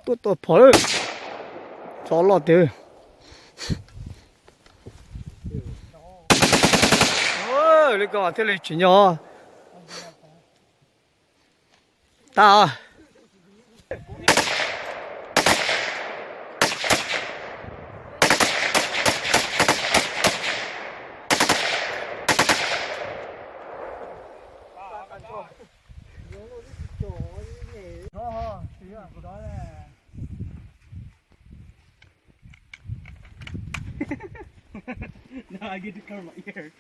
Tuaj tua phom lawm. Tso loj tiag. Li ko thiaj li tsim nyog. Tag. Now I get to cover my ear.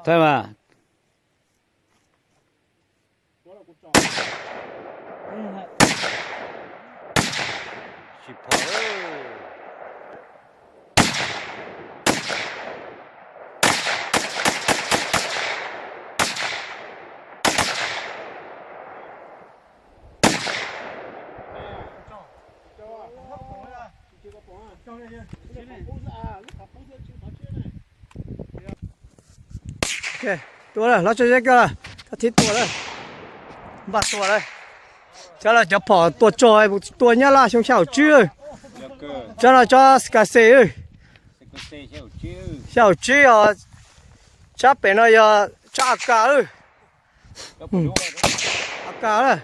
Thaib mas. Tsis pom. Tua lawm, los tso zeb koj lawm, koj thib tua lawm. Npaj tua lawm. Cov no cov phom tua tsog, tua nyab laj xyoo xya caum tsib. Cov no cov Skase, xya caum tsib os. Tsab pem no yog tsab A K lawm. A K lawm.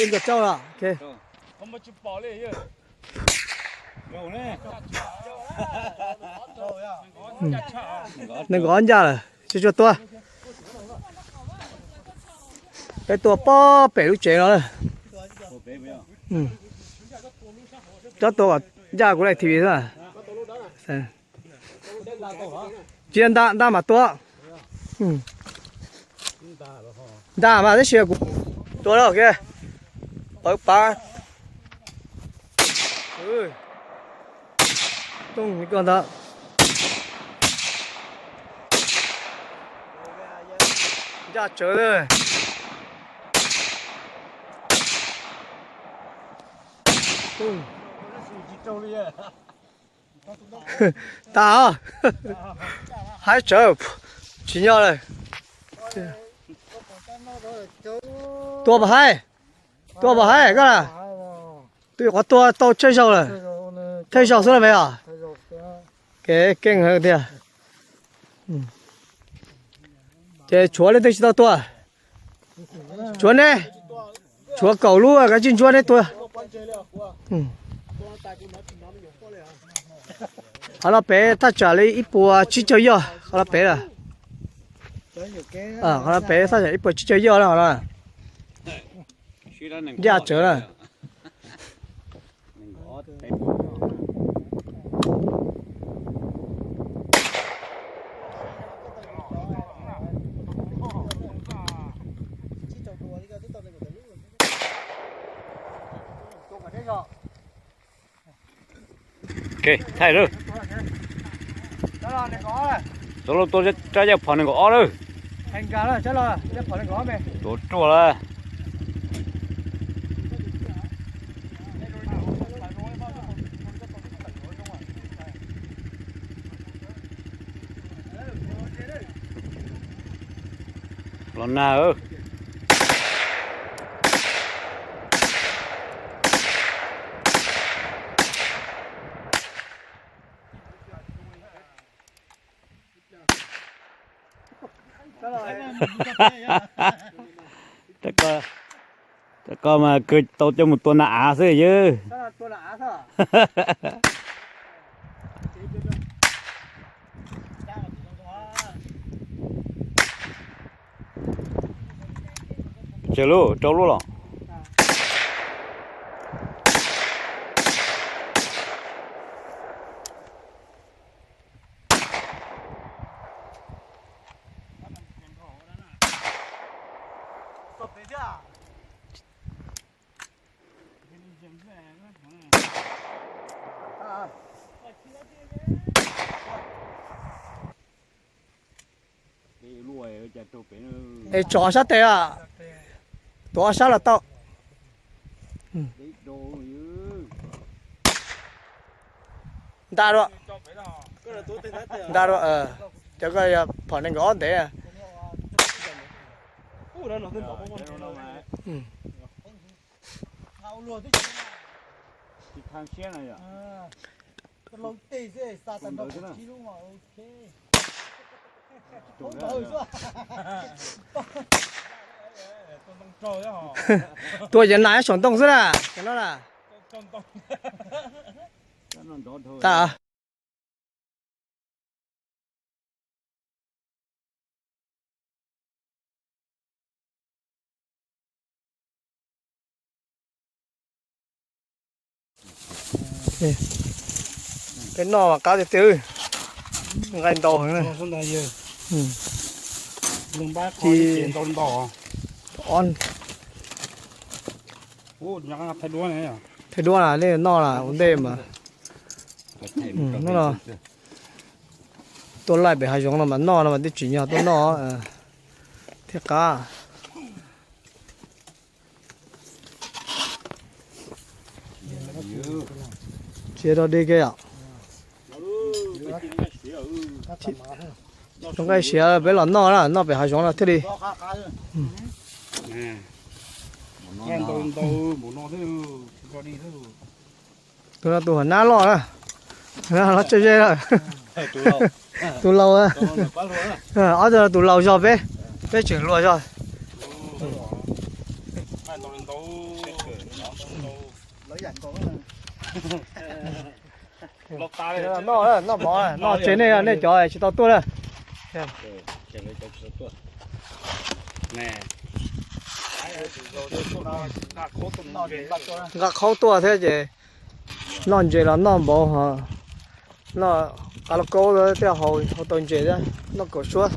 Ib nkaus rau lawm. Nees nkaum ob ncaj lawm, tsis tshua tua. Peb tua pob pem lub tsev no lawm. Cov tua kom ncaj kuv live T V xwb. Tsis nta, nta mas tua. Nta mas tab sis kuv tua lawm. Pawv pav. Tooj li ko ntag. Ncaj tsawv. Tas os. Haib tsawv, tsis nyob lawm. Tua pas haib, tua pas haib koj na. Twb qhov tua tau tsawg zaus lawm, thawj zaus xwb lawm os. Kev keej tiag. Ces tshuav leej twg tsis tau tua? Tshuav neb, tshuav kaum lub kav tsij ntsuab neb tua. Qhov no pem thaj tsam li ib puas tsib caug yoj, qhov no pem lawm. Qhov no pem thaj tsam ib puas tsib caug yoj na qhov no. Ncaj tsawv na. Thaij lawm. Tau lub tua tsab yaj phom nees nkaum ob lawm. Tua ruaj lawm. Los nag. Cov ko mas kawg tau coj mus tua na av xwb yawg. Tsawg lub, rau lub los? Es tso ob sab tes, tuav ob sab los tau. Nta dua, nta dua, cov ko yog phom nees nkaum ob ntev. Tua cov nas saum ntoo xwb na, cov no na. Tag. Peb noj mas qab tiag tiag, nqaij ntau heev na. Ci, ob, thaij duab na, nej noj las ua ntej mas. Hnub no tuaj laij pem hav zoov no mas noj no mas twb tsim nyog tuaj noj thiab qab. Tsis rau dig kiag yom. Cov nqaij siav peb los noj na, noj pem hav zoov no thiaj li. Tus no tus hauv nab loj na, hauv nab loj tsawg zej lawm. Tus laus, ob tug tus laus zog peb, peb tseem hluas zog. Noj, noj mov, noj tsev nej, nej cov tsis tau tuaj na. Nqa khaub tuaj thiab ces noj ntses los noj npaum, noj qav lauj kaub thiab, haus tau ntses thiab, noj kaum suab.